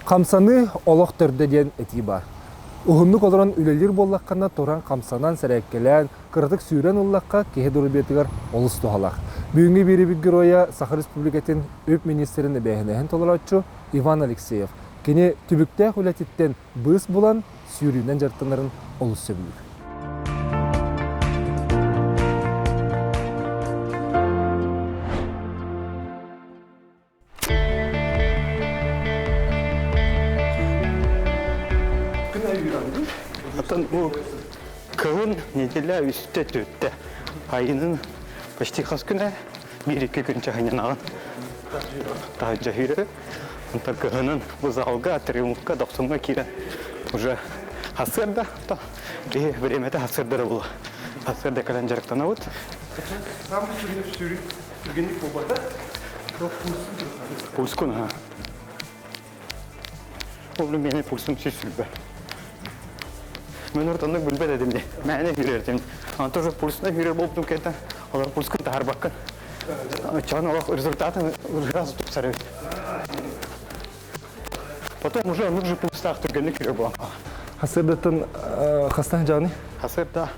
Хамсаныы олох төрдө диэн этии баар. Уһуннук олорон үлэлиир буоллаххына, туран хамсанан, сэрээккэлээн, кыратык сүүрэн ыллахха, киһи доруобуйатыгар олус туһалаах. Бүгүҥҥү биэриибит геройа Саха Республикатын үп министрин эбээһинэһин толорооччу Иван Алексеев. Кини түбүктээх үлэтиттэн быыс булан, сүүрүүнэн дьарыктанарын олус сөбүлүүр. Оттон бу кыһын неделя үстэ түттэ. Айынын почти хас күнэ биир-икки күн чаһыннанаҕын. Таһырдьа сүүрэр. Онтон кыһынын бу залга, триумфка, дохсуҥҥа киирэн уже хасыарда, киһи времята хасыарда эрэ була. Хасыарда кэлэн дьарыктанабыт. Самый сүрүн Түргэнник буолбата. Пульскун аха. Ол миэнэ пульсум сүрбэ. Мен ортоннук билбэт этим де. Мээнэ хүрэртим. Антон уже пульсна хүрэр болтум кета. Олар пульскун таһарбаккын. Чон олох результатын сразу тупсар эбит. Потом уже оннук же пульстаах түргэнник хүрэр буолан. Хасырдаттан хастан жаны? Хасырда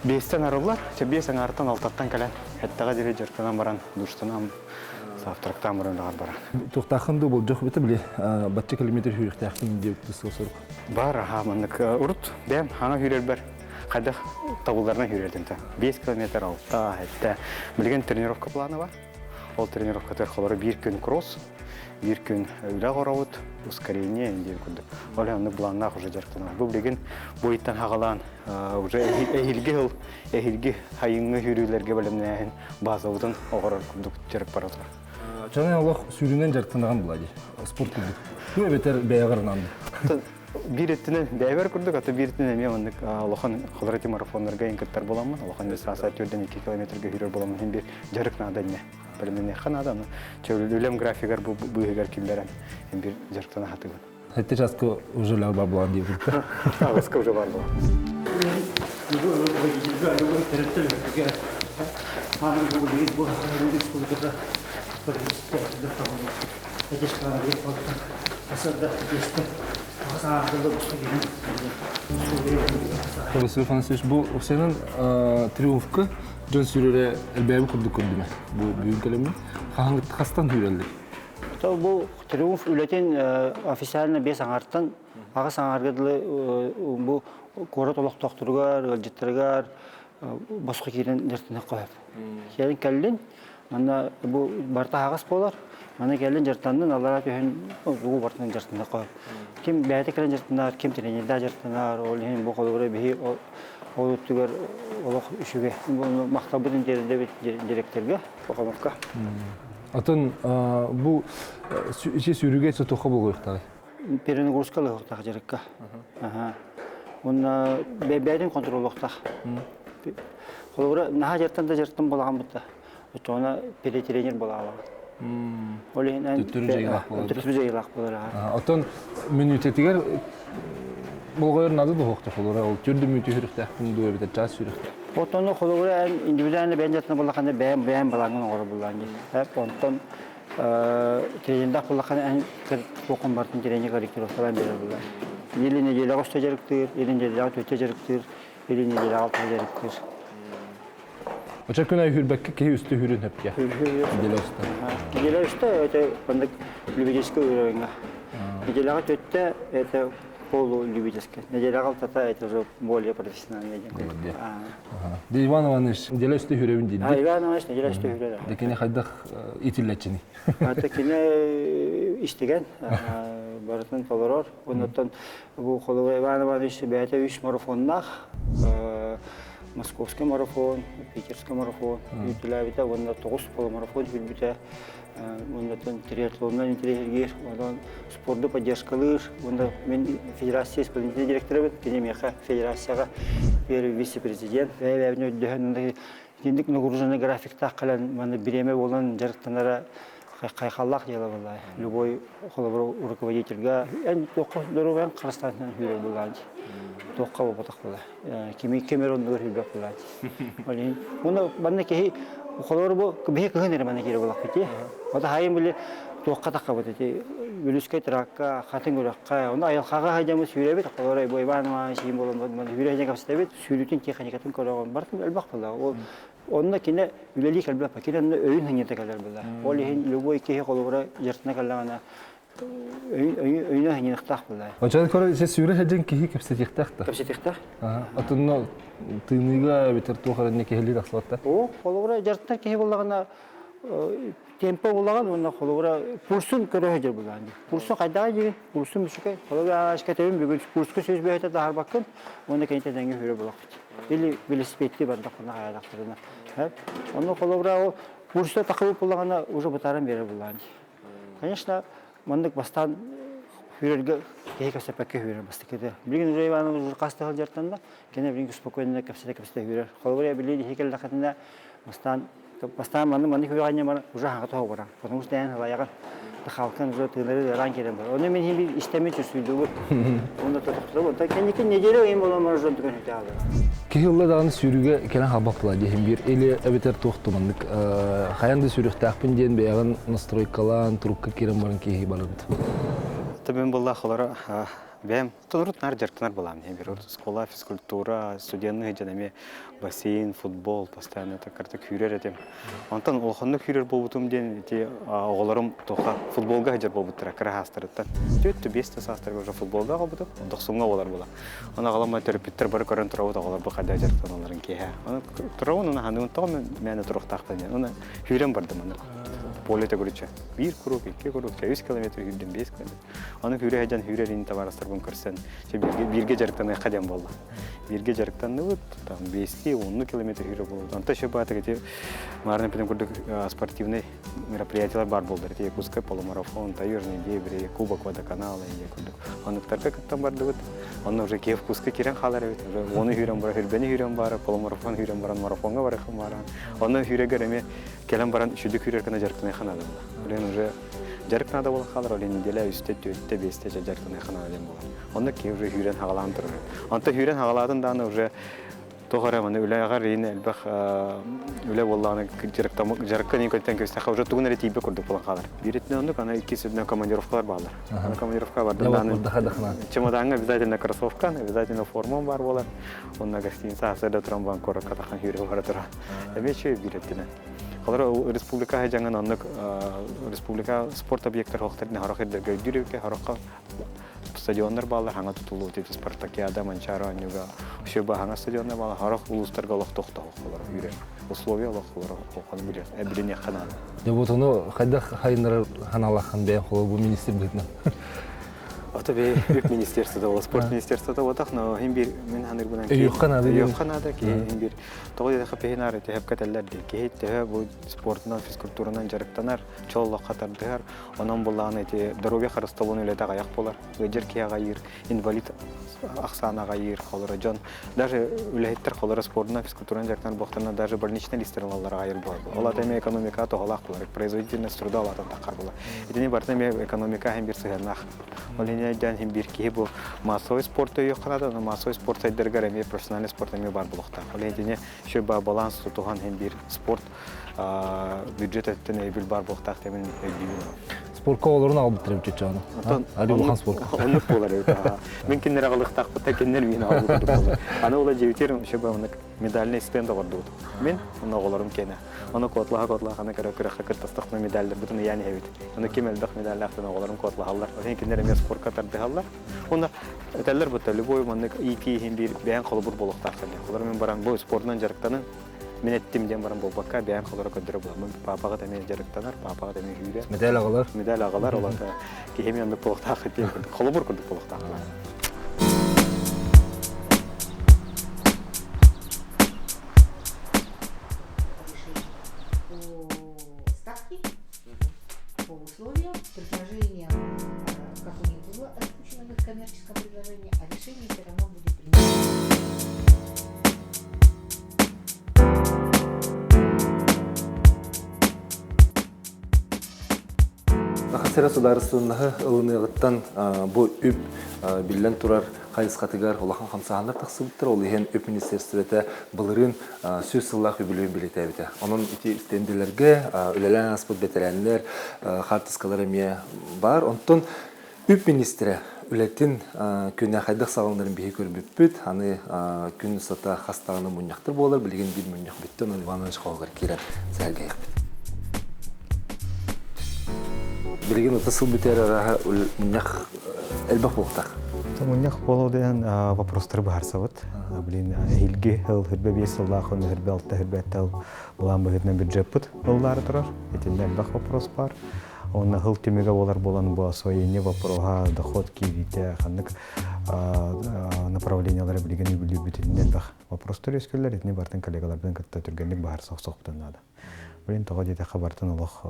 биэстэн арыллар. Биэс аҥаартан алтаттан кэлэн эттэҕэ диэри дьарыктанан баран душтанан завтрактаан баран даҕар баран. Туохтааххын дуу болдьох бите били бачча километр сүүрүөхтээхпин диэбит сыл сорук. Бар аха маннык урут бэйэм хаҥа сүүрэрбэр хайдах табылларынан сүүрэрдим та. 5 километр алта этте. Билигин тренировка плана бар. Ол тренировкатыгар холоро биир күн кросс, биир күн үлэ оҥоробут, ускорение диэн курдук. Ол оннук былааннаах уже дьарыктанабыт. Бу билигин бу ыйтан хаҕалаан уже эһиилги сыл эһиилги сайыҥҥы сүүрүүлэргэ бэлэмнээһин базабытын оҕорор курдук дьарык бара турар. Чанай олох сүүрүүнэн дьарыктанаҕын була дии, спорт курдук. Туу эбэтэр бэйэҕэр анаан Биир өттүнэн бэйэбэр курдук, аты биир өттүнэн эмиэ маннык улахан холорити марафоннарга ин кыттар буоламмын, улахан дистанция төрдөн 2 километрга сүүрэр буоламмын иһин биир дьарык наада иннэ. Бэлэмнэниэххэ наада, аны үлэм графигар бу быыһыгар киллэрэн иһин биир дьарыктана сатыыбын. Сэттэ часка уже бар буолан диэбит. Аҕыска уже бар буолан. Василий Афанасьевич, бу сенин триумфка дьон сүүрэрэ элбээби курдук көрдүмэ. Бу бүгүн кэлэммин. Хастан сүүрэллэр? Бу триумф үлэтин официально бес аҥартан аҕыс аҥарга дылы бу куорат олохтоохторугар, ыалдьыттарыгар босхо киирэн дьарыктаныахха сөп. Кэлин кэллин, манна бу барыта аһаҕас буолар. Манна кэллин дьарыктаннын, аллараа түһэн тугу барытын дьарыктаныахха сөп. Ким бэйэтэ кэлэн дьарыктанар, ким тренердээх дьарыктанар, ол иһин бу холобура биһи ол өттүгэр олох үчүгэй. Махталбытын тиэрдэбит директорга, Пахомовка. Атын бу ичи сүүрүгэ сотуха буолуохтаҕай? Перенагрузка лыһыахтаах дьарыкка. Уонна бэйэтин контроллуохтаах. Холобура, наһаа дьарыктан да дьарыктан буолаҕын бутта. Оччоҕуна перетренер буолаҕын. Ол иһин Төттөрү дьайыылаах буолар. Төттөрү дьайыылаах буолар. Оттон мүнүүтэтигэр болҕойор наада дуһуохтаах холобура ол төрдү мүнүүтэ сүрүхтээхпин дуу эбэтэр чаас сүрүхтээх. Оттон холобура эн индивидуально бэйэн дьарыктана буоллаххына бэйэм бэйэм балааҥҥын оҥорор буоллаҕын дии. Онтон тренердээх буоллаххына эн туоххун барытын тренер корректировкалаан биэрэр буоллаҕын. Или нэдиэлэҕэ үстэ дьарыктыыр, или нэдиэлэҕэ түөртэ дьарыктыыр, или нэдиэлэҕэ алтыта дьарыктыыр. Оча күн айы хүрбэккэ киһи үстэ хүрүн хөпке. Неделя үстэ. Неделя үстэ это маннык любительское уровеньга. Неделяҕа түөртэ это полулюбительское. Неделяҕа алтата это уже более профессиональный диэн. Де Иван Иванович неделя үстэ хүрөбүн диир. Иван Иванович неделя үстэ хүрөр. Де кини хайдах итиллэччини? Ата кини истигэн барытын толорор. Оннуттан бу холобура Иван Иванович бэйэтэ үс марафоннаах Московский марафон, Питерский марафон үүтүлээбитэ уонна тоҕус полумарафон сүүрбүтэ. Уонна триатлонунан интэриэһиргиир, онон спорду поддержкалыыр. Уонна мин федерация исполнительный директорабын, кини миэхэ федерацияҕа первый вице-президент. Бэйэ-бэйэбин өйдөһөн, итинник нагруженный графиктаах кэлэн манна бириэмэ буолан дьарыктанара хайхаллаах дьыала буолла. Любой холобур руководительга эн туохха доруобуйаҥ харыстаан сүүрэр буоллаан туохха буолбатах буолла. Кими кемер оннугар сүүрбэх буоллаан. Ол иһин уонна манна киһи холобур бу биһи кыһын эрэ манна киирэ буоллахпыт дии. Ото хайын били Туохха таххабыт ити Бүлүскэй тракка, Хатыҥ үрэххэ, ону айылҕаҕа сылдьаммыт сүүрэбит, холобура бу Иван Иванович иһин буолан сүүрэ сылдьан кэпсэтэбит, сүүрүүтүн техникатын көрөҕүн, барытын элбэх буолла. Ол онно кини үлэлии кэлбэт, кини онно өйүн сынньата кэлэр буолла. Ол иһин любой киһи холобура дьарытына кэллэҕинэ өйүнэн сынньаныахтаах буолла. Очон көрө сүүрэ сылдьан киһи кэпсэтиэхтээх да. Кэпсэтиэхтээх. Отунно тыыныыга эбэтэр туох эрэ киһилии тахсыбат да. О, холобура дьарыктар киһи буоллаҕына темпа булаҕын уонна холобура пульсун көрө сылдьар булаҕын дии. Пульсу хайдаҕый диигин? Пульсум үчүгэй. Холобура кэтэбин бүгүн пульска сүүс бөһөтө таһарбаккын уонна кэнитэ тэҥҥэ хүрэ булахпыт. Или велосипедти бардахпына хайалахтарына. Онно холобура ол пульса тахыбыт булаҕына уже бытааран биэрэр булаҕын дии. Конечно, маннык бастаан хүрэргэ киһи кэпсэппэккэ хүрэр бастакыта. Билигин уже Иванович уже хаста сылдьартан да, кини билигин спокойно кэпсэтэ-кэпсэтэ хүрэр. Холобура билигин иһи кэллэххитинэ бастаан Бастаан маннык маннык үөҕэнньэ баран уже хаҥа тоһо баран. Потому что эн халайаҕын халкан уже тыынары ыараан кэлэн бар. Оны мен хин истэмин чувствуйдубут. Онно тотохтору. Кэнники неделя ыйым болон бар уже түгэн хүтэ алар. Киһи ылла даҕаны сүүрүүгэ кэлэн халбах була диэһин биир или эбэтэр туох туманнык хайан да сүүрүөхтээхпин диэн бэйэҕин настройкалаан турукка киирэн баран киһи барыт. Төбөм булла холоро бэйэм Урут наар дьарыктанар былаан иһин урут школа, физкультура, студенный сылдьан эмиэ бассейн, футбол постоянно так күүрэр этим. Онтон улаханнык күүрэр буолбутум диэн ити оҕолорум туха футболга сылдьар буолбуттара кыра саастарыттан. Түөрт биэс да саастарга уже футболга аҕалбытым, дохсуҥҥа буолар була. Оны аҕалам төрөппүттэр бары көрөн турабыт оҕолорбу хайда дьарыктаналларын киэһэ. Оны турабын, оны ханыыбын тоҕо мээнэ туруохтаахпын диэн. Оны сүүрэн бардым аны. Поле төгүрүччү. Биир круг, икки круг, үс километр сүүрдүм, биэс километр. Аны күүрэ сылдьан сүүрэр ини табаарыстарбын көрсөн, бииргэ, бииргэ дьарыктаныахха диэн буолла. Бииргэ дьарыктанныбыт, там 200 онну километр сүүрэ буолбут. Онто еще баатык ити маарына эппитим курдук спортивный мероприятиялар баар буоллар. Ити Якутскай полумарафон, Таежный дебри, Кубок водоканала диэн курдук. Оннуктарга кыттан бардыбыт. Онно уже Киев Куска кирен хаалар эбит. Уже ону сүүрэн баран, хүрбэни сүүрэн бара, полумарафон сүүрэн баран, марафоҥҥа барыахым баран. Онно сүүрэгэр эмиэ кэлэн баран сүдү күүрэр гына дьарыктаныахха наада буолла. Блин, уже Дьарык наада буолан хаалар, ол нэдиэлэ үстэ, түөртэ, биэстэ дьэ дьарыктаныахха наада диэн буолар. Онно киһи уже сүүрэн хаҕалаан турар. Онтон сүүрэн хаҕалаатын даҕаны уже туох эрэ маны үлэҕэр иин элбэх үлэ буоллаҕына дьарыкка иин көтөн көстөххө уже тугун эрэ тиийбэт курдук буолан хаалар. Биир өттүнэн оннук, аны иккис өттүнэн командировкалар бааллар. Аны командировка бардым даҕаны чемодаҥҥа обязательно кроссовка, обязательно формам баар буолар. Онно гостиница сарсыарда туран баран куоракка тахсан сүүрэ бара турар. Эмиэ үчүгэй биир өттүнэн. Холобура, республика сыдьаҥын оннук республика спорт объектар хоһтарын хорох ирдэргэ өйдүүр эбиккэ хороххо стадионнар бааллар хаҥа тутуллуу тип спартакиада Манчаары оонньууга все хаҥа стадионнар бааллар хорох улуустарга олох тохтоох олор үүрэр условия олох олор ону билиниэххэ наада. Дьэ вот ону хайдах хайыннарар ханалаххан бэйэм холобу министр быһыытынан. Ото бе үп министерствота ол спорт министерствота отах но хин бир мен ханырбынан Өйүөххэ наада. Өйүөххэ наада ки хин бир Тоҕо диэтэххэ пиһин төһөп кэтэллэр дии. Киһи төһө бу спортунан, физкультуранан дьарыктанар, чоллоххо тардыһар, онон буллаҕына ити доруобуйа харыстабылын үлэтэ аҕыйах буолар. Ыалдьар киһи аҕайыыр, инвалид ахсаана аҕайыыр, холоро дьон даже үлэһиттэр холоро спордунан, физкультуранан дьарыктанар буолтарына даже больничный листер ылаллар аҕайыр буолар. Ол ата эмиэ экономика тоһолаах буолар, производительность труда улаатан таххар буолар. Итини барыта эмиэ экономика иһин биир сыһыаннаах. Ол иһин өйдөөн иһин биир киһи бу массовый спорт өйүөххэ наада, но массовый спорт сайдарыгар эмиэ профессиональный спорт эмиэ баар буолуохтаах. Ол иһин итини еще баланс тутуһан иһин биир спорт бюджет өттүн өйөбүл баар буолуохтаах диэн өйдүүбүн. Спортка олорун аҕалбыттар эбит чочоону. Али улахан спорт. Оннук буолар эбит. Мин кинилэр аҕалыахтаахпыт кинилэр миин аҕалбыт буолар. Аны ола дьиэбитигэр еще медальный стенд оҕордубут. Мин уонна оҕолорум киэнэ. Ону куотлаһа-куотлаһа хана көрө күрэххэ кыттастахпына медалларбытын ыйаан иһэбит. Ону ким элбэх медаллаахтан оҕолорум куотлаһаллар. Ол кинилэр эмиэ спорка тардыһаллар. Уонна этэллэр бутта любой маннык иитии иһин биир бэйэҥ холобур буолуохтааххын диэн. Холобур мин баран бу спордунан дьарыктанын мин эттим диэн баран буолбакка бэйэҥ холоро көрдөрө буламмын паапаҕыт эмиэ дьарыктанар, паапаҕыт эмиэ сүүрэр. Медаль аҕалар. Медаль аҕалар, ол ата киһи эмиэ оннук буолуохтаах диэн холобур курдук буолуохтаах. По ставке, по условиям, предложениям, как у них было озвучено в их коммерческом предложении, а решение все равно будет принято. Саха сирэ судаарыстыбаннаһы ылыныаҕыттан бу үп биллэн турар хайысхатыгар улахан хамсааһыннар тахсыбыттар. Ол иһин үп министиэристибэтэ былырыын 100 сыллаах үбүлүөйүн бэлиэтээбитэ. Онон ити стендэлэргэ үлэлээн ааспыт бэтэрээннэр хаартыскалар эмиэ баар. Онтон үп министрэ үлэтин күнэ хайдах саҕаланарын биһи көрбүппүт. Аны күн устата хас даҕаны мунньахтар буолар. Билигин биир мунньах бүттэ, онон Иван Иванович хоһугар киирэн сэһэргэһиэхпит. Билигин ытыс сыл бүтэр арааһа мунньах элбэх буолуохтаах. Мунньах буолуо диэн вопростары быһаарсабыт. Блин, эһиилги сыл хүрбэ биэс сыллаах уонна хүрбэ алта хүрбэ сэттэ былаан быһыытынан бюджеппыт ыллаары турар. Итиннэ элбэх вопрос баар. Уонна сыл түмүгэ буолар буолан бу освоение вопроһа, доход киириитэ, ханнык направлениялары билигин үбүлүүрбүт итиннэ элбэх вопростар үөскүүллэр. Итини барытын коллегаларбын кытта түргэнник быһаарса охсуохпутун наада. Блин, тоҕо диэтэххэ барытын олох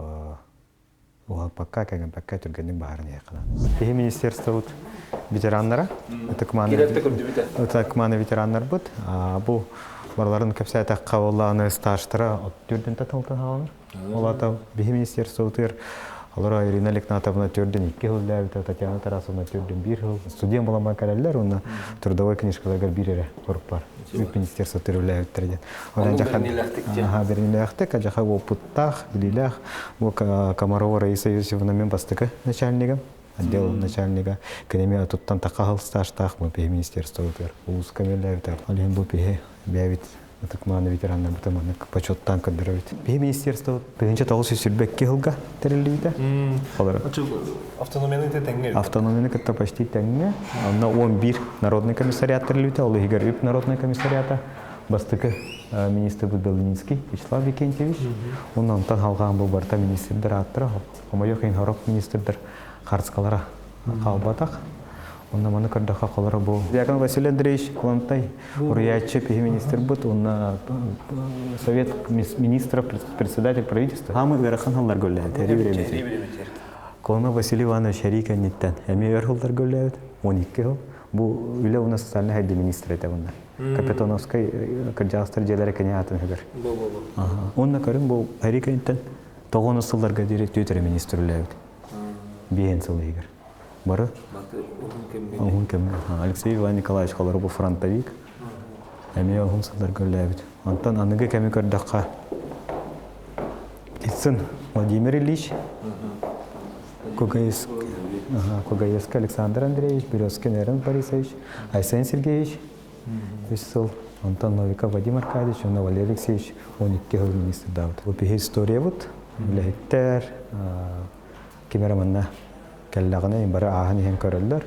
уһаппакка, кэҥэппэккэ түргэнник баһарын иһиэххэ наада. Биһи министерствобыт ветераннара, ытык-мааны ветераннарбыт. Бу барыларын кэпсээтэххэ буоллаҕына стажтара төрдүн татылтан хаалар. Ол аата биһи министерствобытыгар олоро Ирина Лекнатовна төрдүн икки сыл үлэлээбитэ, Татьяна Тарасовна төрдүн биир сыл. Студент буолан кэлэллэр уонна трудовой книжкаларыгар биир эрэ хорук бар. Үп министерство төрүлээбиттэр диэн. Онон бэриниилээхтик, дьаха уопуттаах, билиилээх. Бу Комарова Раиса Иосифовна мен бастакы начальнигым, отдел начальнига. Кини туттан таха стажтаах бу пиһи министерствотыгар улууска мэллээбит. Ол иһин бу пиһи бэйэбит ытык-мааны ветераннарбыт маннык почеттаан көрдөрөбүт. Биһи министерство 1922 сылга тэриллибитэ. Автономияны тэҥҥэ. Автономияны кытта почти тэҥҥэ. Онно 11 народный комиссариат тэриллибитэ, ол иһигэр үп народный комиссариата. Бастакы министр Белинский Вячеслав Викентьевич. Онон онтон халҕаан бу барыта министрдэр ааттара, хомойуох иһин сорох министрдэр харыскалара хаалбатах. Онно маны көрдөххө холоро бу Дьякон Василий Андреевич Кулантай уруйааччы пиһи министрбыт уонна Совет министров председатель правительства хаамы ыарахан сылларга үлэлээбит эрии бириэмэтигэр. Колоно Василий Иванович сэрии кэнниттэн эмиэ өр сылларга үлэлээбит 12 сыл. Бу үлэ уонна социальнай хайдыы министрэ этэ уонна. Капитоновскай кырдьаҕастар дьиэлэрэ кини аатын үһүгэр. Уонна көрүҥ бу сэрии кэнниттэн тоҕус сылларга диэри түөтэрэ министр үлэлээбит. Биэһин сыл иһигэр. Бары уһун кэмҥэ. Алексей Иван Николаевич холоро бу фронтовик. Эмиэ уһун сылларга үлэлээбит. Онтон аныгы кэми көрдөххө Птицын Владимир Ильич, Кугаевский Александр Андреевич, Березкин Эрен Борисович, Айсен Сергеевич үс сыл, онтон Новиков Вадим Аркадьевич уонна Валерий Алексеевич 12 сыл министрдаабыт. Бу биһи историябыт, үлэһиттэр, ким эрэ манна кэллэҕинэ бары ааһан иһэн көрөллөр,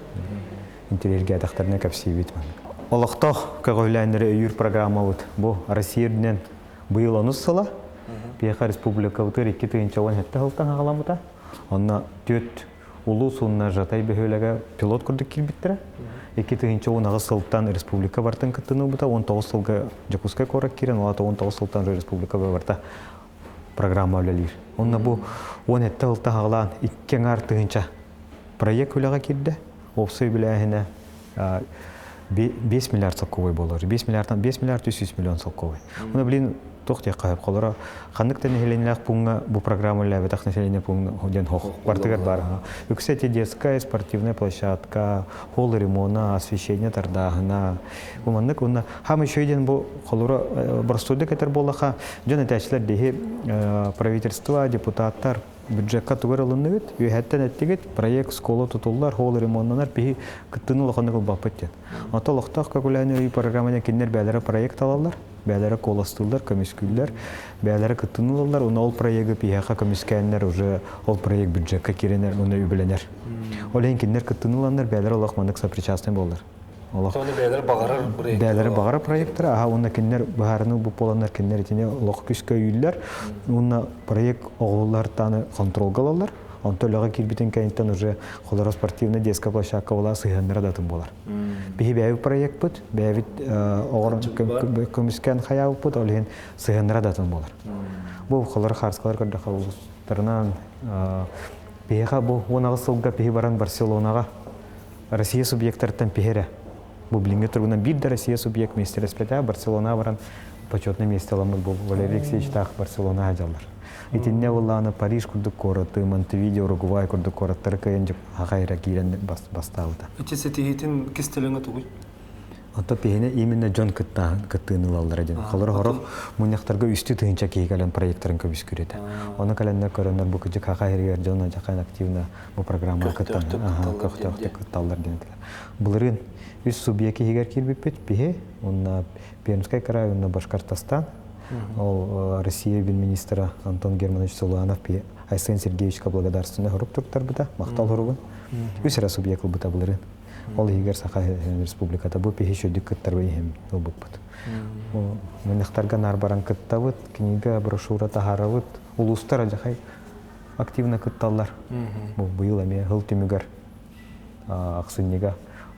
интэриэһиргээтэхтэринэ кэпсиибит маннык. Олохтоох көҕүлээннэри өйүүр программабыт бу Россия үрдүнэн быйыл онус сыла. Биһиэхэ республикабытыгар 2017 сылтан саҕаламмыта. Онно түөрт улуус уонна Жатай бөһүөлэгэ пилот курдук киирбиттэрэ. 2018 сылтан республика бартын кыттынылбыта, 19 сылга Дьокуускай куорат киирэн, ол 19 сылтан республика барта программа үлэлиир. Онно бу 17 сылта хаҕалаан икки аҥаар тыһыынча проект үлэҕэ киирдэ. Уопсай үбүлээһинэ 5 миллиард солкуобай буолар. 5 миллиардтан 5 миллиард 300 миллион солкуобай. Уна блин туох диэххэ сөп холоро ханнык да нэһилиэнньэлээх пууҥҥа бу программа үлэлээбэтэх население пууҥҥа диэн хох бартыгар баар. Үксэ эти детская, спортивная площадка, холл ремонта, освещение тардааһына. Бу маннык уонна хам еще диэн бу холоро боростуойдук этэр буоллаха дьон этээччилэр диһи правительство, депутаттар бюджекка тугар ылынныгыт, үөһэттэн эттигит, проект школа тутуллар, холл ремоннанар, биһи кыттыыны улаханнык ылбаппыт диэн. Онто олохтоох көкүлээн өйүү программанан кинилэр бэйэлэрэ проект алаллар, бэйэлэрэ куоластыыллар, көмүскүүллэр, бэйэлэрэ кыттыыны ылаллар, уонна ол проегы биһиэхэ көмүскээннэр уже ол проект бюджекка киирэнэр уонна үбүлэнэр. Ол иһин кинилэр кыттыыны ыланнар бэйэлэрэ олох маннык сопричастный буоллар. Олох бэйэлэрэ баҕарар проект. Бэйэлэрэ баҕарар проекттара, аха уонна кинилэр быһаарыныы бу буоланнар кинилэр итини олох күүскэ өйүүллэр. Уонна проект оҕолортааны контролга ылаллар. Онто үлэҕэ киирбитин кэнниттэн уже холоро спортивная детская площадка була сыһыаннара да атын буолар. Биһи бэйэбит проекпыт, бэйэбит оҕор көмүскээн хайаабыппыт, ол иһин сыһыаннара да атын буолар. Бу холоро хаарскалар көрдөхө улуустарынан биһиэхэ бу 18 сылга биһи баран Барселонаҕа Россия субъектарыттан пиһэрэ. Бу билиҥҥи туругунан биир да Россия субъект миэстэлэспэтэ. Барселона баран почетный миэстэ ламмыт бу Валерий Алексеевичтаах Барселона сылдьаллар. Итиннэ буоллаҕына Париж курдук куораты, Монтевидео, Уругвай курдук куораттары кыайан аҕай киирэн бастаабыта. Ити ситиһиитин кистэлэҥэ тугуй? Онто пиһинэ именно дьон кыттыыны ылаллара диэн. Холоро хорох мунньахтарга үстүү тыһыынча киһи кэлэн проекттарын көмүскүүр этэ. Ону кэлэннэр көрөннөр бу кыдьык хаха иһигэр дьон адьакан активно бу программаҕа кыттан көхтөөхтүк кытталлар диэн этилэр. Былырыын үс субъект иһигэр киирбиппит пиһи, уонна Пермскай край, уонна Башкортостан. Ол Россия министра Антон Германович Сулуанов Айсен Сергеевичка благодарственный хорук туттарбыта, махтал хоругун. Үс эрэ субъект ылбыта былырыын. Ол иһигэр Саха Республиката бу пиһи шөдүк кыттарба иһим ылбыппыт. Мунньахтарга наар баран кыттабыт, книга, брошюра таһаарабыт. Улуустар адьахай активно кытталлар. Бу быйыл эмиэ сыл түмүгэр ахсынньыга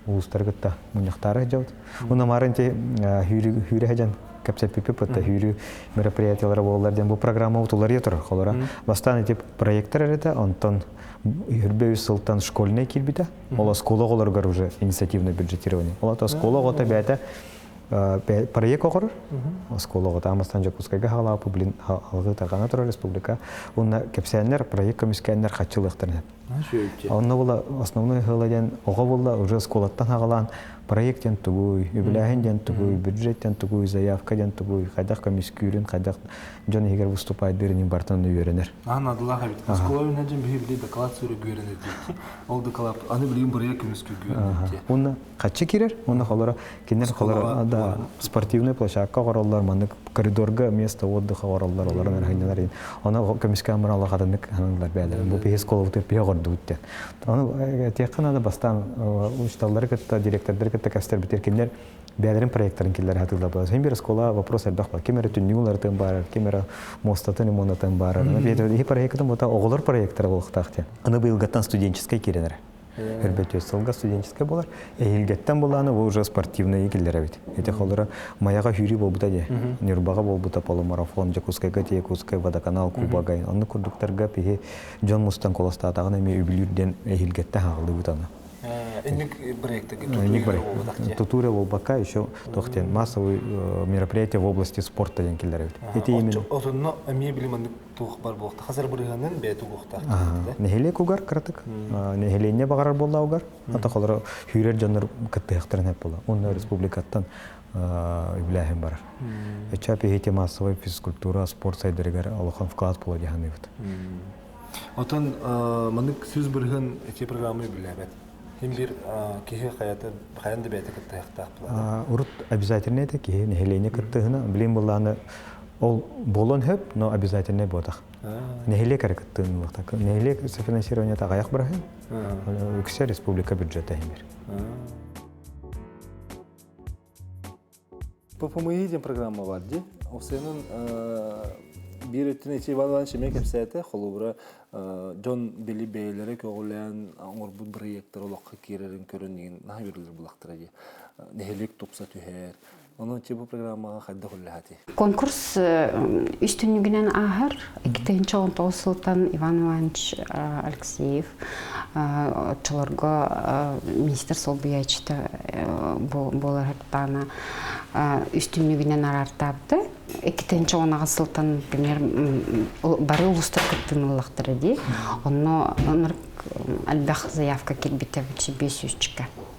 улуустары кытта мунньахтаары сылдьабыт. Уна марын те хүүрэ сылдьан кэпсэппиппит бытта хүүрүү мероприятиялара буоллар диэн бу программа утуларыйа турар холора. Бастаан ити проектор эрэтэ, онтон үрбэ үс сылтан школьный киирбитэ. Ол оскуола оҕолоругар уже инициативное бюджетирование. Ол оскуола оҕото бэйэтэ проект оҕорор. Оскуола оҕото Амастан Дьокуускайга хаалаапы блин алгыы тарҕана турар республика. Уонна кэпсээннэр проект көмүскээннэр хаччылыахтарын Онно була основной ыла диэн оҕо буолла уже оскуолаттан аҕалаан проект диэн тугуй, үбүлээһин диэн тугуй, бюджет диэн тугуй, заявка диэн тугуй, хайдах көмүскүүрүн, хайдах дьон иһигэр выступайдыырын барытын үөрэнэр. Аан адылаах эбит. Оскуола үүнэ дьон биһи били доклад сүрү үөрэнэр диэччи. Ол доклад аны билигин бырайыак көмүскүүргү үөрэнэр. Уонна хаччы киирэр, уонна холоро кинилэр холоро да спортивный площадка оҕороллор, маннык коридорга место отдыха оҕороллор, олорон арахынньалар. Оны көмүскээн баран улахатыннык ханылар бээлэр. Бу биһи школабытыгар биһи оҕордубут диэн. Ону этиэххэ наада бастаан учителлары кытта, директордары кытта кэстэрбитир кинилэр бэйэлэрин проекттарын киллэрэ сатыыллар буолар. Син бир школа вопрос элбэх бар. Ким эрэ түннүгүн уларытын баарар, ким эрэ муостатын ремонтатын баарар. Аны проектын бута оҕолор проекттара буолуохтаах диэн. Аны быйылгаттан студенческий киирэн эрэ. Өрбөтүө сылга студенческай буолар. Эһиилгэттэн булааны бу уже спортивный киллэрэбит. Ити холоро Майаҕа сүүрүү буолбута дии. Ньурбаҕа буолбута полумарафон, Дьокуускайга Якутскай водоканал кубогай. Онно курдуктарга пиһи дьон мустан колостаатаҕына эмиэ үбүлүүр диэн эһиилгэттэн хааллыбыт аны. Инник проекты Тутуу эрэ буолбакка еще туох диэн массовый мероприятие в области спорта диэн киллэрэбит. Ити именно Отонно эмиэ били маннык туох бар буолта хасар бырыһыанын бэйэ тугуохтаах Нэһилиэк угар кыратык. Нэһилиэнньэ баҕарар буолла угар. Ата холоро сүүрэр дьоннор кыттыһыахтарын эп буола. Онно республикаттан үбүлээһин барар. Өччө пиһити массовай физкультура, спорт сайдарыгар улахан вклад буола дьаһаныыбыт. Отон маннык 100% эти программы үбүлээбэт. Хим бир киһи хайата хайан да бэйэтэ кыттыһыахтаах буолар. Урут обязательно это киһи нэһилиэнньэ кыттыһына. Билин буллааны ол буолуон хөп, но обязательно буотах. Нэһилиэк эрэ кыттыынылыахтаах. Нэһилиэк софинансированиета аҕыйах быраһын. Үксэ республика бюджета иһимир. ППМИ диэн программа бар дии. Ол биир өттүн ити Иван Иванович эмиэ кэпсээтэ. Холобура, дьон били бэйэлэрэ көҕүлээн оҥорбут бырайыактар олоххо киирэрин көрөн игин наһаа үөрүүлэр булахтара дии. Нэһилиэк тупса түһэр. Онон бу программаҕа хайдах үлэлэһэтий? Конкурс үс түннүгүнэн ааһар. 2019 сылтан Иван Иванович Алексеев оччолорго министр солбуйааччыта буолар һыртаана үс түннүгүнэн араартаабыта. 2018 сылтан, например, бары улуустар кыттыыллахтара дии. Онно элбэх заявка киирбитэ 500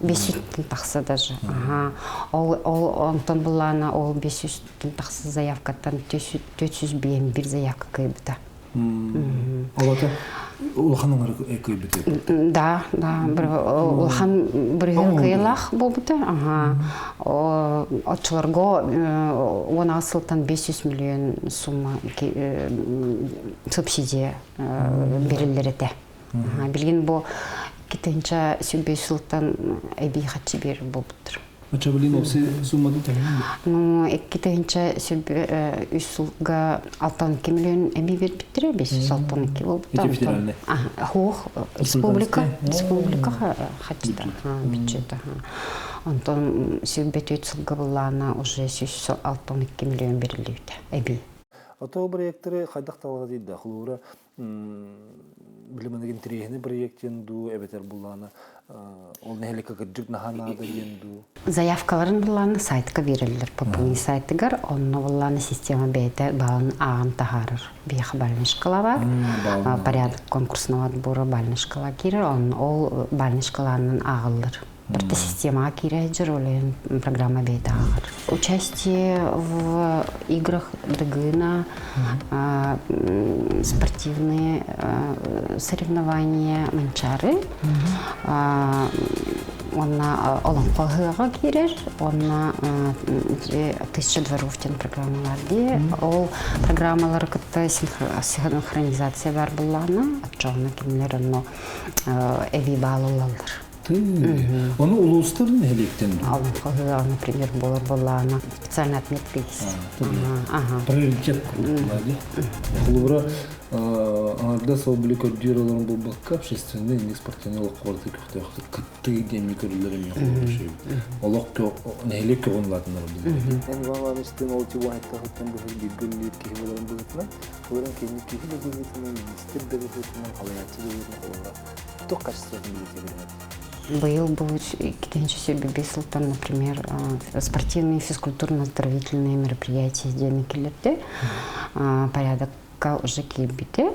500 тахса даже. Ага. Ол, ол онтон буллаана ол 500 тахса заявкаттан 401 заявка кыйбыта. Олото улахан оҥор кыйбыта. Да, да, улахан бырыһын кыйылаах буолбута. Ага. Оччолорго 16 сылтан 500 миллион сумма субсидия бериллер этэ. Билигин бу китинча сүбэ сылтан эбии хаччы биэр буолбуттар. Оччо билин опси сумматын төһөнүн? Ну, 2 үс сылга 62 миллион эми бербиттер, 562 болбута. Эти федеральный? Хуох, республика, республика хаччыта, бюджета. Онтон сүбэ төрт сылга буллаана уже 162 миллион берилибит эби. Ото проекттары хайдах талаға дейді, холобура билиманнык интэриэһинэй проект диэн дуу эбэтэр буллаана Ол нэһилиэккэ кырдьык наһаа наада диэн дуу? Заявкаларын былааны сайтка биэрэллэр ППНИ сайтыгар. Онно былааны система бэйэтэ балын ааҕан таһаарар. Биһиэхэ бальная шкала бар. Порядок конкурсного отбора бальная шкала киирэр. Он ол бальная шкаланан ааҕыллар. Барыта системаҕа киирэ сылдьар, ол иһин программа бэйэтэ ааҕар. Участие в играх Дыгына, спортивные соревнования Манчары, уонна Олоҥхо ыһыаҕа киирэр, уонна Тысяча дворов диэн программалар дии. Ол программалары кытта синхронизация бар буоллаҕына, оччоҕуна кинилэр онно эбии баал ылаллар. Ону улуустар нэһилиэктэн Олоҥхо ыһыаҕа, например, буолар буоллаҕына, специальная отметка есть. Ага. Приоритет курдук Холобура, аҥардас ол били көрдүүр олорон буолбакка, общественный инник спортивный олоххо барыта көхтөөхтүк кыттыы диэн көрүллэр эмиэ холобур Олох нэһилиэк көҕүн улаатыннар Эн Иван Ивановичтыын ол чубуһайттаһыттан быһыр бииргэ үлэлиир киһи буоларын быһыытынан, олорон кэнник киһи да быһыытынан, министр да быһыытынан, халайааччы да быһыытынан холобура туох качествотын билиэтэ Быйыл бу 2005 сылтан, например, спортивные физкультурно-оздоровительные мероприятия диэн киллэрди. Порядокка уже киирбитэ.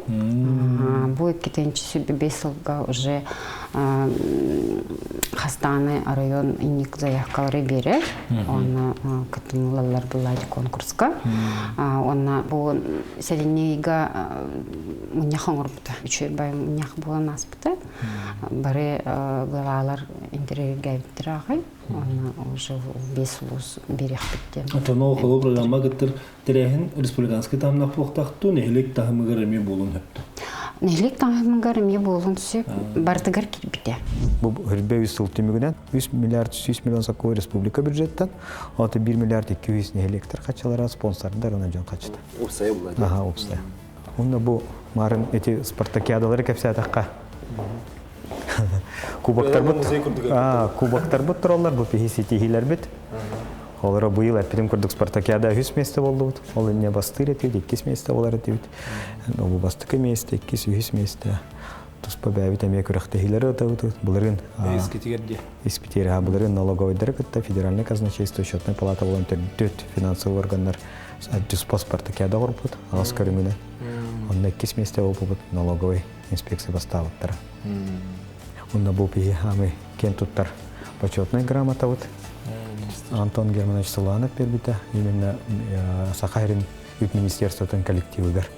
Бу 2005 сылга уже хастааны район инник заявкалары берер. Онно кытынылалар буллади конкурска. Онно бу сэлинньига мунньах оҥорбута. Үчүгэй бай мунньах буолан ааспыта. Бары главалар интэриэһиргээбиттэр аҕай. Онно уже бес улуус биэриэхпит диэн. Оттон холобур программа кыттар тэрээһин республиканский таһымнаах буолуохтаах нэһилиэк таһымыгар эмиэ буолуон сөп. Нэһилиэк таһымыгар эмиэ буолуон сөп. Барытыгар киирбитэ. Бу үрбэ үс сыл түмүгүнэн 3 миллиард 100 миллион сокуон республика бюджеттан, ота 1 миллиард 200 нэһилиэктэр хаччалара спонсордар она дьон хаччыта. Уопсайа була. Аха, уопсайа. Онно бу марын эти спартакиадалары кэпсээтэххэ кубоктарбыт кубоктарбыт тураллар бу пиһи ситиһиилэрбит. Олоро быйыл эппитим курдук спартакиада үһүс место болдубут. Ол инне бастыыр этибит, иккис место болар этибит. Бу бастакы место, иккис, үһүс место. Туспа бэйэбит эмиэ күрэхтэһиилэри ытабыт. Былырыын Искитигэр дии. Испитиэр былырыын налоговойдары кытта федеральный казначейство счетная палата болон төрдүт финансовый органнар туспа спартакиада оҥорбут аҕыс көрүҥүнэн. Онно иккис миэстэ буолбут налоговый инспекция бастаабыттара. Онно бу биһи хаамый киэн туттар почетнай грамотабыт. Антон Германович Суланов бербитэ именно Саха сирин үп министерствотын коллективыгар.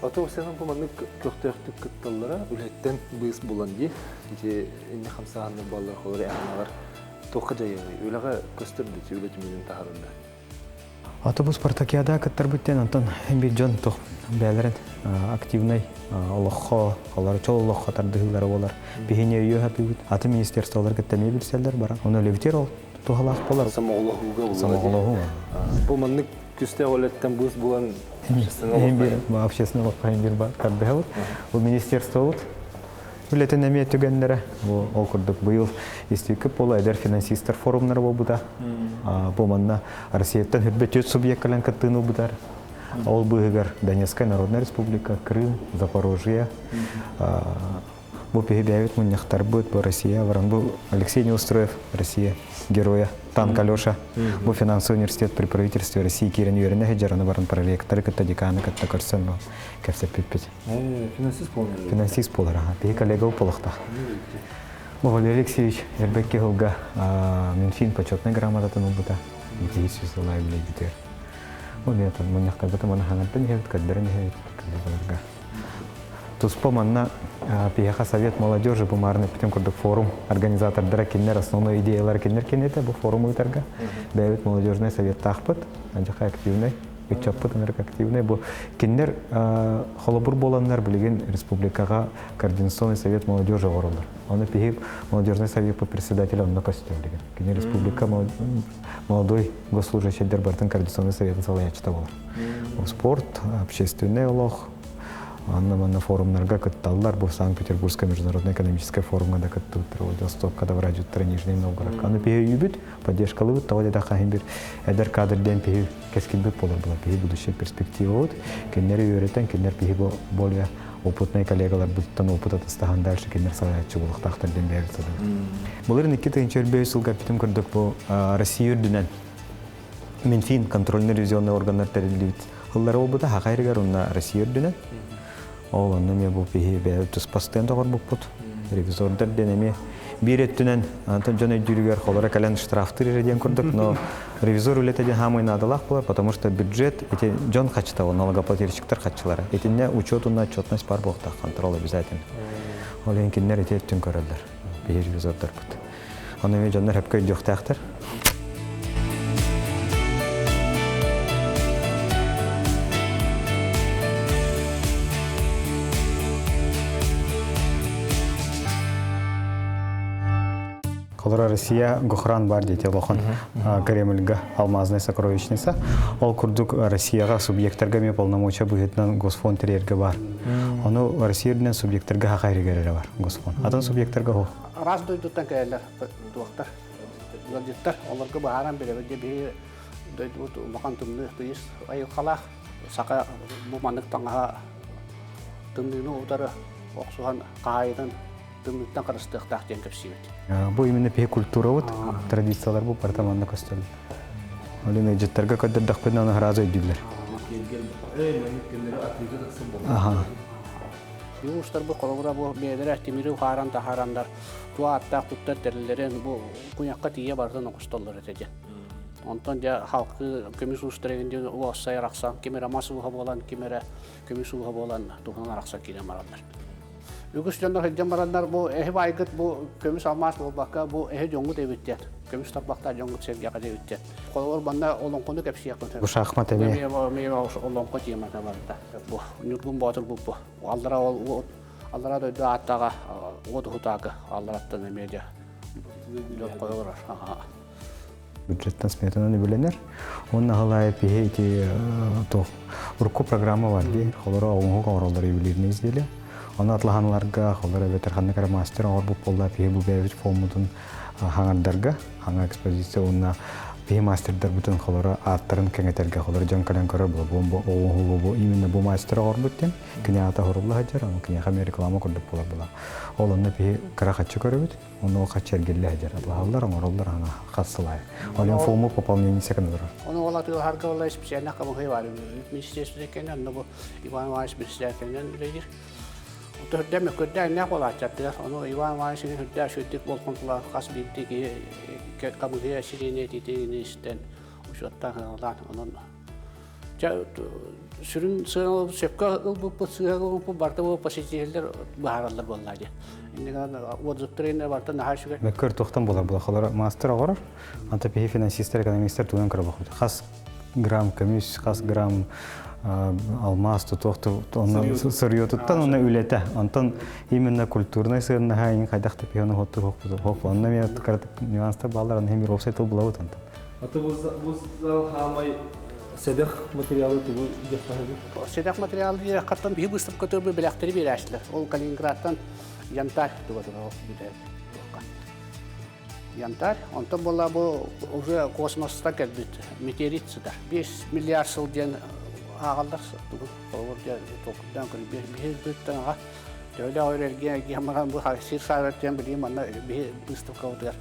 Ото сенен бу маннык көхтөөхтүк кытталлара үлэттэн быыс булан дии. Ити инне хамсааһыннар баллар холор эҕаналар туохха дьайыаҕый? Үлэҕэ көстөр дии үлэ түмүгүн таһаарында. Аты бу спартакиада кыттарбыт диэн онтон биир дьон туох бэйэлэрин активнай олоххо, олор чол олоххо тардыһыылара буолар. Биһини өйүө сатыыбыт. Аты министерстволар кытта эмиэ билсэллэр баран. Ону өлөбүтэр ол туһалаах болар. Сомоҕолоһууга буолар. Сомоҕолоһуу. Бу маннык күстээх үлэттэн быыс булан общественный олоххо общественный олоххо биир тардыһабыт. Бу министерствобут үлэтин эмиэ түгэннэрэ. Бу ол курдук быйыл истиикки пола эдэр финансистар форумнара буолбута. Бу манна Россияттан хүрбэ түөрт субъект кэлэн кыттыыны ылбытар. Ол быыһыгар Донецкая Народная Республика, Крым, Запорожье, бу биһи бэйэбит мунньахтарбыт, бу Россия баран, бу Алексей Неустроев, Россия героя, Танк Алеша, бу финансовый университет при правительстве России киирэн үөрэнэ сылдьар, аны баран проректоры кытта, деканы кытта көрсөн бу кэпсэппиппит. Финансист буолар. Финансист буолар, аха. Биһи коллега буолуохтаах. Бу Валерий Алексеевич Эрбекки сылга Минфин почетнай грамотатын ылбыта. Ити сылай билейбитигэр. Ол мен мунньахтарбыта маны хаҥардан иһэбит, көрдөрөн иһэбит коллегаларга. Туспа манна пиһэхэ Совет молодежи бу маарын эппитим курдук форум организатордара кинилэр основной идеялара кинилэр киниэтэ бу форум ыытарга. Бэйэбит молодежный советтаахпыт, адьаха активный ыччаппыт ынырык активный. Бу кинилэр холобур буоланнар билигин республикаҕа координационный совет молодежи оҥороллор. Оны пиһи молодежный совет по председателю онно көстөр билигин. Кини республика молодой госслужащийдер бартын координационный советын салайааччыта болар. Спорт, общественный олох, анна манна форумнарга кытталлар. Бу Санкт-Петербургская международная экономическая форумга да кыттыбыттар. Владивостокка да врадьуттара Нижний Новгородка. Аны пиһи өйүүбүт, поддержкалыбыт, тоҕо диэтэх хаһын бир эдэр кадр диэн пиһи кэскилбит болар була. Пиһи будущая перспектива вот. Кинилэри үөрэтэн, кинилэр пиһи более опытный коллегаларбыттан опыт атастаһан дальше кинилэр салайааччы буолуохтаахтар диэн бэйэбит саныыбыт. Былырын 2005 сылга эппитим курдук бу Россия үрдүнэн Минфин контрольно-ревизионный органнар тэриллибит ыллара буолбута Хаха иригэр уонна Россия үрдүнэн. Ол онно эмиэ бу биһи бэйэбит туспастыан доҕорбуппут. Ревизордар диэн эмиэ биир өттүнэн антон дьон өйдүүрүгэр холоро кэлэн штрафтыыр эрэ диэн курдук, но ревизор үлэтэ диэн хаамай наадалаах буолар, потому что бюджет ити дьон хаччыта, налогоплательщиктар хаччылара. Итиннэ учет уонна отчетность бар буолуохтаах, контроль обязательно. Ол иһин кинилэр ити өттүн көрөллөр, биһи ревизордарбыт. Ону эмиэ дьоннор хөпкө өйдүөхтээхтэр. Холоро Россия Гохран бар дети олохон Кремльга алмазная сокровищница. Ол курдук Россияга субъекттарга ме полномочия быһыытынан Госфонд терерге бар. Ону Россия үрдүнэн субъекттарга хахайрыгар бар Госфонд. Атын субъекттарга хох. Араас дойдуттан кэлэллэр туохтар, ыалдьыттар. Олорго быһааран бирэбит дьэ биһиги дойдубут улахан тымныы тыйыс айылҕалаах. Саха бу маннык таҥаһа тымныыны утары охсуһан хаһаайынын тымныыттан харыстыахтаах диэн кэпсиибит. Бу именно биһи культурабыт, традициялар бу барыта манна көстөллөр. Ол иһин ыалдьыттарга көрдөрдөхпүнэ ону сразу өйдүүллэр. Аха. Уустарбыт холобура бу бэйэлэрэ тимири уһааран таһаараннар туох ааттаах туттар тэриллэрин бу куйахха тиийэ барытын оҥостоллор этэ диэн. Онтон дьэ халкы көмүс уустара диэн уоссай арахсан ким эрэ мас ууһа буолан, ким эрэ көмүс ууһа буолан туһунан арахсан киирэн бараллар. Үгүс дьоннор сылдьан бараннар бу эһи баайгыт бу көмүс алмаас буолбакка бу эһи дьоҥҥут эбит диэн. Көмүс тарбахтаах дьоҥҥут сэргэҕэ эбит диэн. Холобур манна олоҥхону кэпсиэххин Бу шахмат эмиэ. Эмиэ олоҥхо темата барда. Бу Ньургун Боотур бу бу. Аллара ол аллара дойду ааттааҕа уот уһутаакы аллараттан эмиэ дьэ дьон Бюджеттан сметанан үбүлэнэр. Уонна аһылаайы пиһи ити туох урукку программа бар дии. Холоро оҥоһук оҥороллор ювелирный изделие. Ону атлаһаналарга холоро эбэтэр ханнык эрэ мастер оҥорбут буолла пиһи бу бэйэбит фоммутун хаҥардарга хаҥа экспозиция уонна биһи мастердарбытын холоро ааттарын кэҥэтэргэ холоро дьон кэлэн көрөр була бу оҥоһугу бу именно бу мастер оҥорбут диэн кини аата оһорулла сылдьар ону киниэхэ эмиэ реклама курдук буолар була ол онно биһи кыра хаччы көрөбүт ону хаччы эргиллэ сылдьар атлаһаллар оҥороллор ана хас сыл аайы ол фому пополнение секунда Ону ол атыылаһарга ол специально хамыһый бар министерство кэнэ онно бу Иван Иванович председателинэн үлэлиир Төрдө мөккүрдээх буолааччардыгар. Ону Иван Иванович үрдээх үчүгэйдик болҕомтолоох хас биирдии киһи хамыыһыйа сириини этиитин истэн учуоттаан сыаналаан онон дьэ сүрүн сыаналабыт сөпкө ылбыппыт сыыһа ылбыппыт барыта бу посетителлэр быһаараллар буоллаа дии. Иннигэн отзывтар иннэ барыта наһаа үчүгэй. Мөккөр туохтан буолар буолар мастер оҕорор, анта пиһи финансистер, экономистер туган көрө Хас грамм көмүс, хас грамм алмаас тутуох сырьетуттан онно үлэтэ. Онтон именно культурнай сыаннаһа ин хайдах да пиһону хоттур хоп онно мен нюанстар баалар онно хемир уопсай тыл булабыт онтон. Аты бу зал хаамай сэдэх материалы тугу диэххэ Сэдэх материалы диэххаттан биһи выставка төрбү бэлэхтэри биэрээччилэр. Ол Калининградтан янтарь туга туга Янтарь. Онтон буолла бу уже космостан кэлбит метеорит сытар. 5 миллиард сыл диэн ааҕаллар тугу холобур дьэ толкуйдаан көрү биһи быттан аҕа төһөлөөх өр эргиэн эргиэн баран бу сир саарар диэн билигин манна биһи выставкабытыгар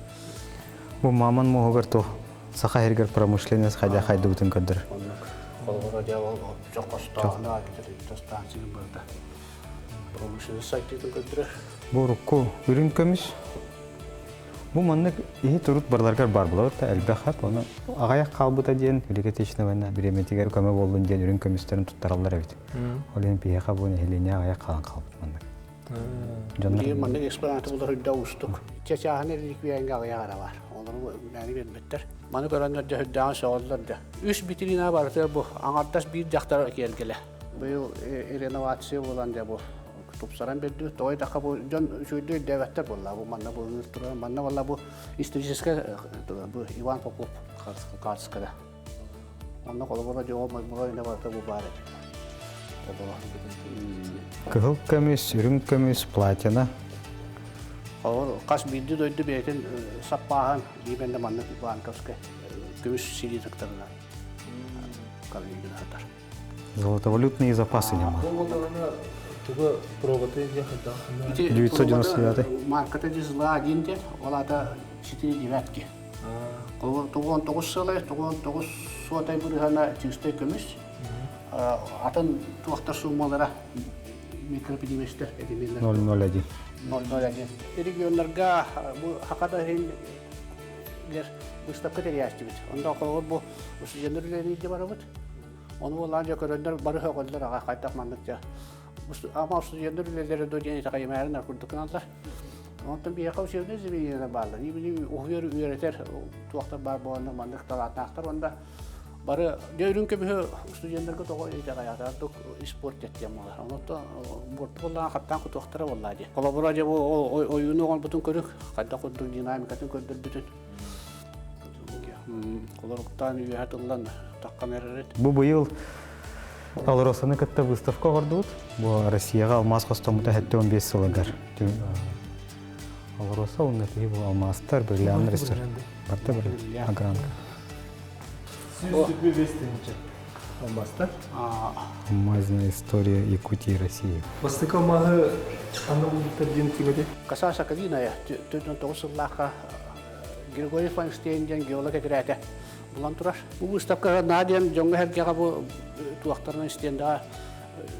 Бу маман муоһугар туох саха сиригэр промышленность хайда хайдыбытын көрдөрөр. Оннук. Холобура дьэ ол чох хостоохно станция барыта промышленность сайтытын көрдөрөр. Бу урукку үрүҥ көмүс Бу маннык иһи турут барыларыгар баар буолар да элбэх хат оны аҕайах хаалбыта диэн Великая Отечественная война бириэмэтигэр көмө буоллун диэн үрүҥ көмүстэрин туттараллар эбит. Ол иһин биһиэхэ бу нэһилиэнньэ аҕайах хаалан хаалбыт маннык. Дьоннор маннык экспонаты булар үрдэ уустук. Чачааһын реликвияҥҥа аҕыйах ара бар. Олору мээнэ биэрбэттэр. Маны көрөннөр дьэ үрдээҕин сөҕөллөр дьэ. Үс витрина барытыгар бу аҥардас биир дьахтар киэргэлэ. Быйыл реновация буолан дьэ бу тупсаран биэрдибит. Тоҕо диэтэххэ бу дьон үчүгэйдик өйдөөбөттөр буолла. Бу манна бу ыҥыыр турар. Манна буолла бу историческай бу Иван Попов хаартыскада. Онно холобура дьоҕо моймура инэ барыта бу баар этэ. Кыһыл көмүс, үрүҥ көмүс, платина. Холобур хас биирдии дойду бэйэтин саппааһын биибэнде маннык банковскай көмүс силиитыктарынан Калининградтар. Золотовалютные запасы нема. Бу боллаҕына Тугу пробаты диэн хайдах? 999. Марката дизла один диэн, ол аата 4 девятки. 99 сылай, 99 суотай бырыһана чистай көмүс. Атын туохтар суммалара микропедиместер элементтер. 001. 001. Регионнарга бу хаката иһин выставка тэрийээччибит. Онда холобур бу студенттар үлэлиирде барабыт. Ону буоллаан дьэ көрөннөр бары сөҕөллөр аҕа хайдах маннык дьэ. Ама студенттар үлэлэрэ до диэн итэҕэйимээрин курдук гыналлар. Онтон биһиэхэ учебнай заведениелар бааллар. Ибили уһуйар үөрэтэр туохтар баар буоланнар маннык талааннаахтар уонна бары дьэ үрүҥ көмүһү студенттарга тоҕо итэҕэйээтэ спорт диэн буолар. Онтон буорту буоллаҕына хаттаан кутуохтара буоллаа дии. Холобура дьэ бу ойууну оҥорбутун көрүк хайдах курдук динамикатын көрдөрбүтүн. Холоруктаан үөһэ тыллан таххан эрэрит. Бу быйыл Алросаны кытта выставка оҥордубут. Бу Россияҕа алмаас хостоммута 75 сылыгар. Алроса уонна киһи бу алмаастар, бриллианнар барта бір огранка. 125 тысяча алмаастар. Алмазная история Якутии и России. Бастакы алмааһы ханна булбуттар диэн тиҥэти? Каса Сакалиная 49 сыллаахха Григорий Файнштейн диэн геолог этэрээтэ булан турар. Бу выставкаҕа наһаа диэн дьоҥҥо-сэргэҕэ бу туохтарынан истиэндэҕэ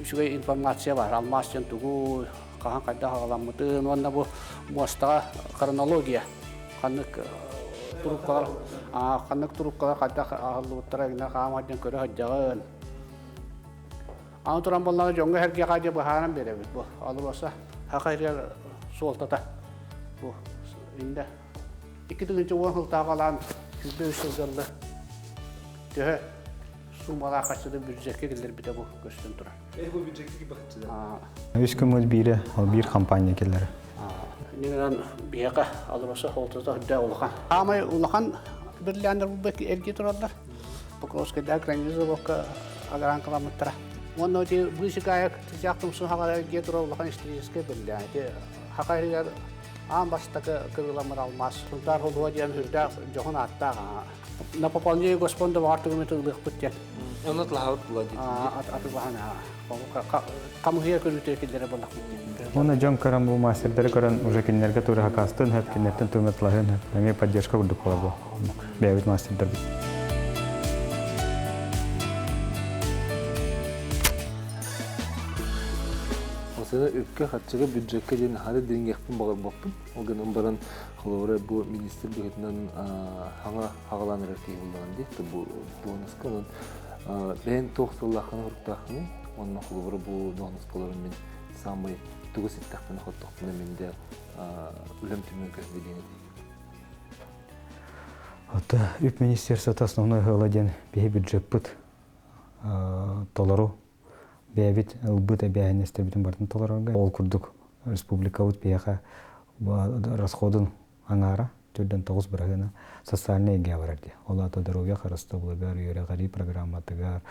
үчүгэй информация бар. Алмаас диэн тугу, хаһан хайдах аҕаламмытын уонна бу муостаҕа хронология ханнык трубкалар ханнык трубкалар хайдах аһыллыбыттара гына хаама диэн көрө сылдьаҕын. Аны туран буоллаҕына дьоҥҥо-сэргэҕэ дьэ быһааран биэрэбит бу АЛРОСА саха сиригэр суолтата бу инде 2010 сылтааҕы алаан 23 сылга төһө суумалаах харчыны бюджекке киллэрбитэ бу көстөн турар. Бу бюджекке бахчыда. Үс күммүт биирэ, ол биир компания киллэрэ. Иннинэн биһиэхэ АЛРОСА суолтата үрдээх улахан. Аамай улахан бриллианнар булбут эргии тураллар. Покровскайдаах гранит заводка агранкаламмыттара. Уонна ити быысыкаайык тыйаах тумсун хаҕара эргийэ турар улахан историческай бриллиант. Ити хаха иһигэр аан бастакы кырыыламмыт алмаас Сунтаар Холуо диэн үрдээх дьоһун ааттаах на пополнение госпонда баҕар тугу ылыахпыт диэн. Онно атылаһабыт була дии. Атылаһан хамыһыйа көрүүтэ киллэрэ буоллахпыт диэн. Уонна дьон көрөн бу мастердары көрөн уже кинилэргэ тура хакастын хөп, кинилэртэн тугу атылаһын хөп. Эмиэ поддержка курдук буолар бу. Бэйэбит мастердарбыт. Осына үпкэ, харчыга, бюджекка диэн хары дириҥиэхпин баҕарбаппын. Ол гынан баран, холобура, бу министр быһыытынан хаҥа хаҕалаан эрэр киһи буоллаҕын дии. Бу дуоһунаска онон бэйэҥ туох сыллааххын оруктааххыный? Уонна холобура бу дуоһунаскаларын мин саамай тугу ситтэхпинэ хоттохпуна мин дэ үлэм түмүгүн көһүннэ диэн этий. Ата үп министерствота основной ыала диэн биһи бюджеппыт толору бэйэбит ылбыт эбээһинэстэрбитин барытын толорорго ол курдук республикабыт биһиэхэ расходун аҥаара 4,9 бырыһыана социальнай эйгэҕэ барар дии. Ол аата доруобуйа харыстабылыгар, үөрэҕирии программатыгар,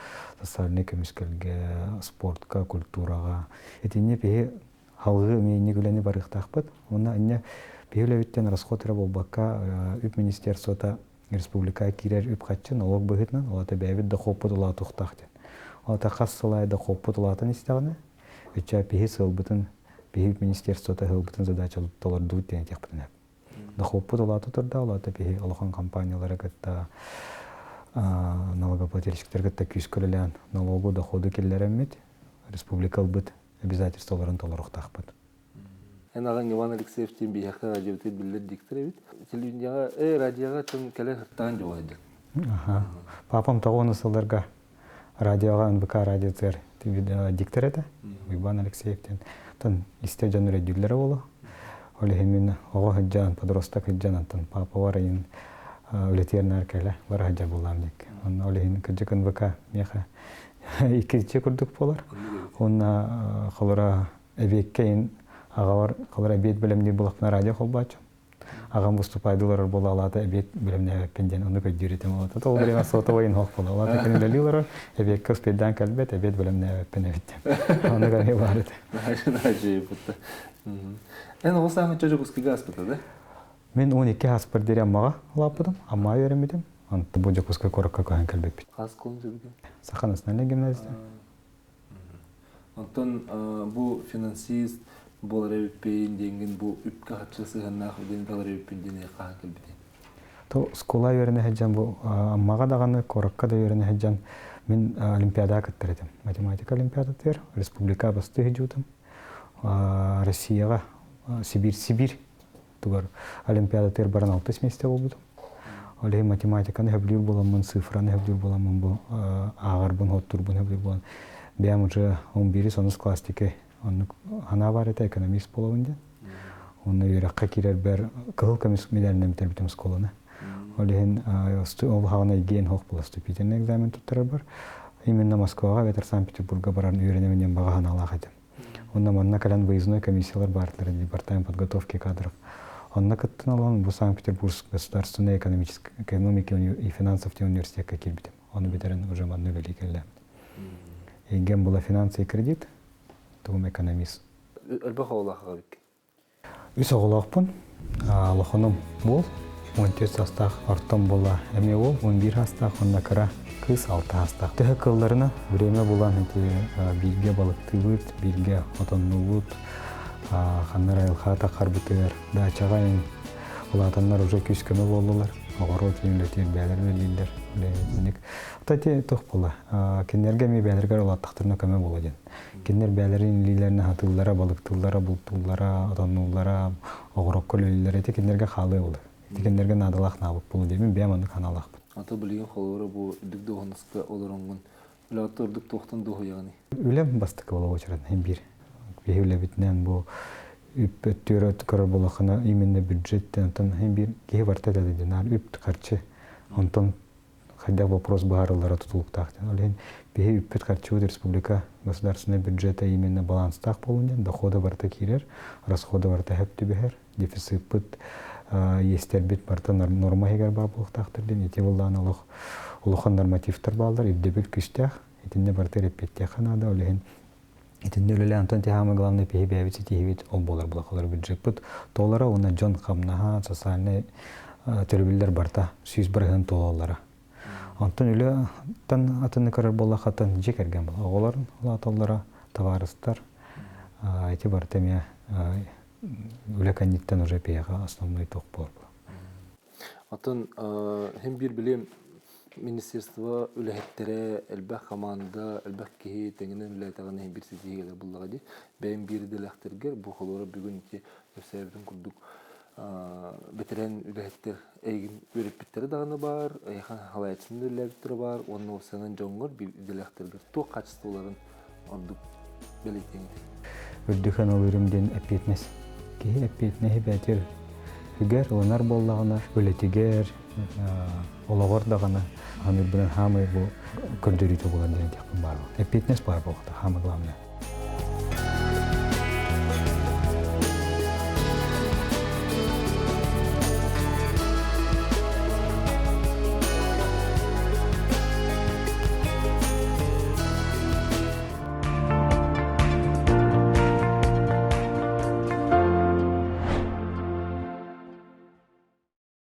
социальнай көмүскэлгэ, спортка, культураҕа. Итинни биһи халгыы эмиэ үлэни барыахтаахпыт. Уонна инньэ биһи үлэбиттэн расход эрэ буолбакка, үп министерствота республикаҕа киирэр үп-харчы налог быһыытынан, ол аата бэйэбит дохуоппут улаатыахтаах диэн. Ол аата хас сыл аайы дохуоппут улаатан истэҕинэ, өччө биһи сыалбытын, биһи министерствота сыалбытын задача толордубут диэн этиэхпитин сөп. Дохуоппут улаата турда, ол аата биһи улахан компаниялары кытта налогоплательщиктары кытта күүскэ үлэлээн налогу, доходу киллэрэммит, республика ылбыт обязательстволарын толоруохтаахпыт. Эн аҕаҥ Иван Алексеев диэн биһиэхэ радиобытыгар биллэр диктор эбит. Телевидениеҕа, радиоҕа тын кэлэн сыртаан дьоҕойдук. Папам тоҕуону сылларга радиоҕа НВК радиотыгар диктор этэ. Иван Алексеев диэн. Тон истэ дьон үрөйдүүллэрэ буолуо. Ол иһин мин оҕо сылдьан, подросток сылдьан антон папа барайын үлэтигэр наар кэлэ бара сылдьар буоллаам диэки. Онно ол иһин кырдьык НВК миэхэ иккиччи курдук буолар. Уонна холоро эбиэккэ ин аҕабар холоро эбиэт бэлэмниир буолахпына радио холбооччум. Аҕам выступайдылар буола алаата эбиэт бэлэмнээбэппин диэн ону көйдүүр этим олата. Ол время сотовой инһох буола. Алаата кини үлэлии олорор, эбиэккэ успейдаан кэлбэт, эбиэт бэлэмнээбэппин эбит диэн. Ону кэлии баар этэ. Эн оҕо сааһын Дьокуускайга ааспыта да? Мин 12 ааспар диэри Аммаҕа улааппытым, Аммаҕа үөрэммитим. Онтон бу Дьокуускай куоракка көһөн кэлбиппит. Хас кулун сөбүгүн? Саха национальнай гимназия. Онтон бу финансист буолар эбиппин диэҥҥин бу үпкэ-харчы сыһыаннаах үлэни талар эбиппин диэн хаһан кэлбитий? То школа үөрэнэ сылдьан бу Аммаҕа даҕаны, куоракка да үөрэнэ сылдьан мин олимпиадаҕа кыттар этим. Математика олимпиадатыгар республика бастыы сылдьыбытым. Россияҕа Сибирь Сибирь тугар олимпиадатыгар баран алтыс миэстэ буолбутум. Ол иһин математиканы сөбүлүүр буоламмын, цифраны сөбүлүүр буоламмын бу ааҕарбын, хоттуурбун сөбүлүүр буолан бэйэм уже 11 онус класстики оннук санаа баар этэ экономист буолабын диэн. Онно үөрэххэ киирэрбэр кыһыл көмүс медалынан бүтэрбитим оскуоланы. Ол иһин ол хаҕана ЕГЭ хоох буола вступительный экзамен туттарарбар именно Москваҕа эбэтэр Санкт-Петербурга баран үөрэнэбин диэн баҕа санаалаах этим. Онно манна кэлэн выездной комиссиялар баартылар департамент подготовки кадров. Онно кыттан алан бу Санкт-Петербургск государственной экономической экономики и финансов университетка киирбитим. Ону бүтэрэн уже манна үлэлии кэллэм. Эйгэм была финансы и кредит, тугум экономист. Элбэх оҕолоох эбиккин. Үс оҕолоохпун. Олохонум уол, 14 саастаах ортом буола эмиэ уол, 11 саастаах уонна кыра кыыс 6 саастаах. Төһө кыалларына время булан ити бииргэ балыктыыбыт, бииргэ отоннуубут, ханна эрэ айылҕа таххарбытыгар даачаҕа эн улаатаннар уже күүс-көмө буоллулар. Оҕоруот үлэтигэр бэйэлэр үлэлииллэр. Итинник. Ити туох буола? Кинилэргэ эмиэ бэйэлэригэр улааттахтарына көмө буолуо диэн. Кинилэр бэйэлэрин илиилэрин аһатыыллара, балыктыыллара, бултууллара, отоннууллара, оҕорокко үлэлииллэрэ ити кинилэргэ хаалыа буолар. Ити кинилэргэ наадалаах наабык буолуо диэмин бэйэм оннук санаалаахпын. Ата билигин холобура бу үрдүк дуоһунаска олороҥҥун үлэҕиттэн ордук туохтан дуоһуйаҕыный? Үлэм бастакы буола уочарат иһин биир. Биһи үлэбитинэн бу үп өттүгэр көрөр буоллаххына именно бюджеттен онтон иһин биир киһи барыта этэ динар үп харчы онтон хайдах вопрос быһаарыллара тутулуктаах диэн. Ол иһин биһи үппүт харчыбыт республика государственный бюджета именно баланстаах буолун диэн дохода барыта киирэр, расхода барыта сөп түбэһэр, дефициппыт иэстэрбит барыта норма иһигэр баар буолуохтаахтар диэн ити былаан олох улахан нормативтар бааллар, ирдэбил күүстээх, итиннэ барыта эрэппиэттиэххэ наада, ол иһин итиннэ үлэлээн онтон самое главное биһи бэйэбит ситиһиибит ол буолар булахалар бюджеппыт туолара уонна дьон хамнаһа социальнай төлөбүллэр барыта 100% туолаллара. Онтон үлэтэн атыны көрөр буоллаххатын дьиэ кэргэн була. Оҕолор улааталлара, табаарыстар ити барыта эмиэ үлэ кэнниттэн уже пиэхэ основной туох буолар. Оттон һин биир билим министерство үлэһиттэрэ, элбэх команда, элбэх киһи тэҥинэн үлэлээтэҕинэ иһин биир ситиһиигэ буллаҕа дии. Бэйэм биир идэлээхтэргэр бу холобура бүгүн ити кэпсээбитим курдук бэтэрээн үлэһиттэр эйигин үөрэппиттэрэ даҕаны баар, эйиэхэ халайааччыны да үлэлээбиттэрэ баар уонна уопсайынан дьоҥҥор биир идэлээхтэргэр туох хаачыстыбаларын ордук бэлиэтиэҥ этэй? Үрдүк аналыырым диэн эппиэтинэс. Киһи эппиэтинэһи бэйэтигэр үгэр, ылынар буоллаҕына, үлэтигэр, олоҕор даҕаны ханыырбынан хаамай бу көрдөрүүтэ буолар диэн этиэхпин баар. Эппиэтинэс баар буолуохтаах, самое главное.